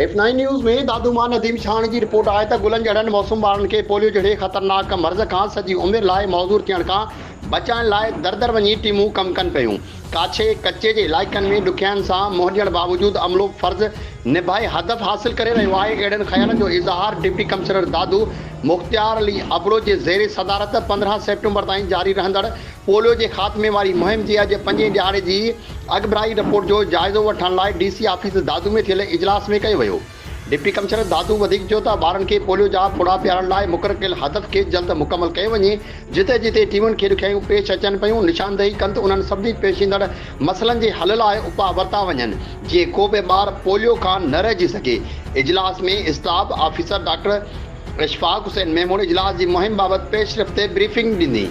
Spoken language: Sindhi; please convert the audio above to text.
ايف نائين نيوز ۾ دادو مان نديم شاهاڻي جي رپورٽ آهي ته گلن جهڙن معصوم ٻارن کي پوليو جهڙي خطرناڪ مرض کان سڄي عمر لاء معذور ٿيڻ کان بچائڻ لاء در در وڃي ٽيمون ڪم ڪن پيون. ڪاڇي ڪچي جي علائقن ۾ ڏکيائين سان منهن ڏيڻ باوجود عملو فرض نڀائي هدف حاصل ڪري رهيو آهي. اهڙن خيالن جو اظهار ڊپٽي ڪمشنر دادو مختيار علي ابڙو جي زير صدارت 15 سيپٽمبر تائين جاري رهندڙ پوليو جي خاتمي واري مهم جي اڄ پنجين ڏهاڙي جي اڳڀرائي رپورٽ جو جائزو وٺڻ لاء ڊي سي آفيس دادو ۾ ٿيل اجلاس ۾ ڪيو ويو. ڊپٽي ڪمشنر دادو وڌيڪ چيو ته ٻارن کي پوليو جا ڦڙا پيارڻ لاء مقرر ڪيل هدف کي جلد مڪمل ڪيو وڃي، جتي جتي ٽيمن کي ڏکيائيون پيش اچن پيون نشاندهي ڪن ته انهن سڀني پيش ايندڙ مسئلن جي حل لاء اپاء ورتا وڃن جيئن ڪو به ٻار پوليو کان نه رهجي سگهي. اجلاس ۾ staff officer doctor Ashfaq Hussain Memon اجلاس جي مهم بابت پيش رفت تي بريفنگ ڏني.